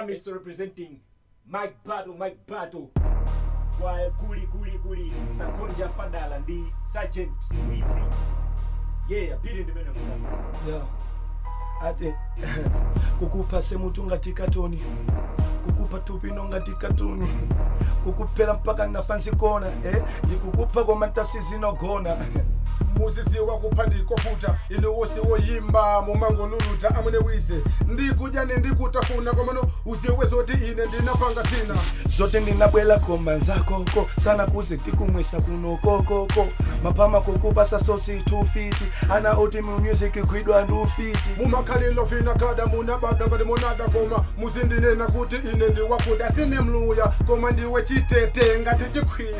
Shamiso representing Mike Battle, Mike Battle. Kwa kuli kuli kuli Sakonja Fadala ndi Sergeant Wizi. Yeah, pili ndimene mwana. Yeah. Ate kukupha semutu ngati katoni, kukupha thupi ngati katuni, kukuphera mpaka nafa nzikona, eh? Ndikukupha koma ntasizinogona. Muziziwa kupha ndikofuta, inu wose woyimba mumangoluluta. Amene Wize, ndikudya ndikutafuna, komano uziwe zoti ine ndinapanga zina. Zote ndinabwela koma nzakoko sana kuze tikumwesa kuno kokoko mapama kukupasa sosi 250 ana oti mu music gwidwa ndufiti. Mumakhalilo fina kada munabada ngati monada, koma muzindinena kuti ine ndiwakuda, sine mluya koma ndiwe chitete ngati chikhwiya.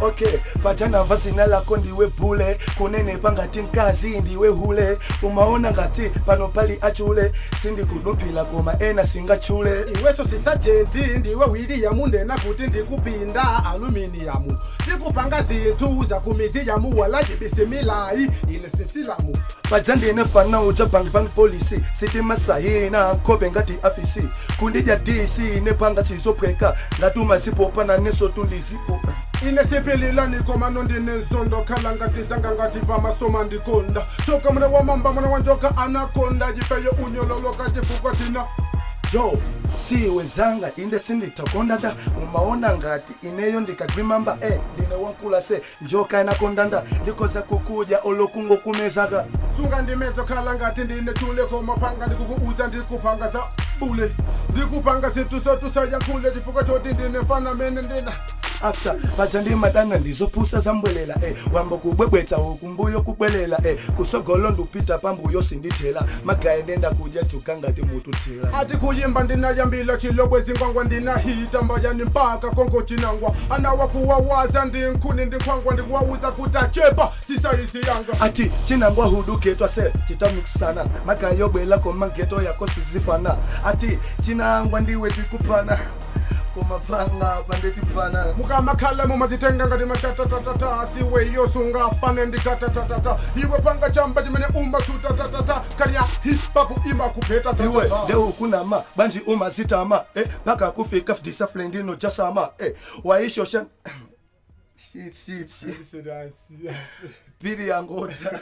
Okay, pajanamva zina lako ndiwe bule, kunenepa ngati mkazi ndiwe hule, umaona ngati pano pali achule, sindikuduphila koma ena singachule. Iweso sisajenti, ndiwe William, ndena kuti ndikupinda aluminium, ndikupanga zinthu zakumiziyamu, walaji bisimilayi, ine sisilamu. Paja ndine fana uja bangibang polisi, sitimasayina nkhope ngati afisi, kundidya dc nepanga sizophweka ngati umazipopa naneso tundizipopa. Ine sipililani komano ndine nzondo, khala ngati zanga ngati pamasoma ndikonda choka mwana wa mamba, mwana wa njoka anakonda chifeyo unyololoka chifukwa tina. Yo, siwe zanga inde sindithakondanda, umaona ngati ineyo ndikagwimamba, eh, ndine wankula se njoka inakondanda, ndikhoza kukudya olokungokumezaka. Sunga ndimezo, khala ngati ndine chule, koma panga ndikukuuza, ndikupanga za bule, ndikupanga zinthu sotusayankhule chifukwa choti ndine fana mene ndina. After paja ndimadana ndizopusa zambwelela, eh, wamba kubwebwetsa uku mbuyo kubwelela, eh, kusogolo ndupita pambuyo sindithela magaye ndenda kudya thuka ngati mututhela. Ati kuyimba ndinayambila chilobwe zingwangwa, ndinahita mbayani mpaka konko chinangwa, anawa kuwawaza ndi nkhuni ndi nkhwangwa, ndikuwauza kuti achepa sisaisi yanga. Ati chinangwa hudu getwa se titamikisana magayo bwela koma geto yako sizifana, ati chinangwa ndiwe tikupana koma panga pandetipana. Mukamakhala mumazitenga ngati mashatatatata, siweyo sungafane ndikatatatata, iwe panga chamba chimene umasutatata, kalya hip-hop imakupeta. Iwe ndeukunama banji umazitama, eh, paka kufika disaflendino jasama, eh, waishosha shit shit shit piri yangodza.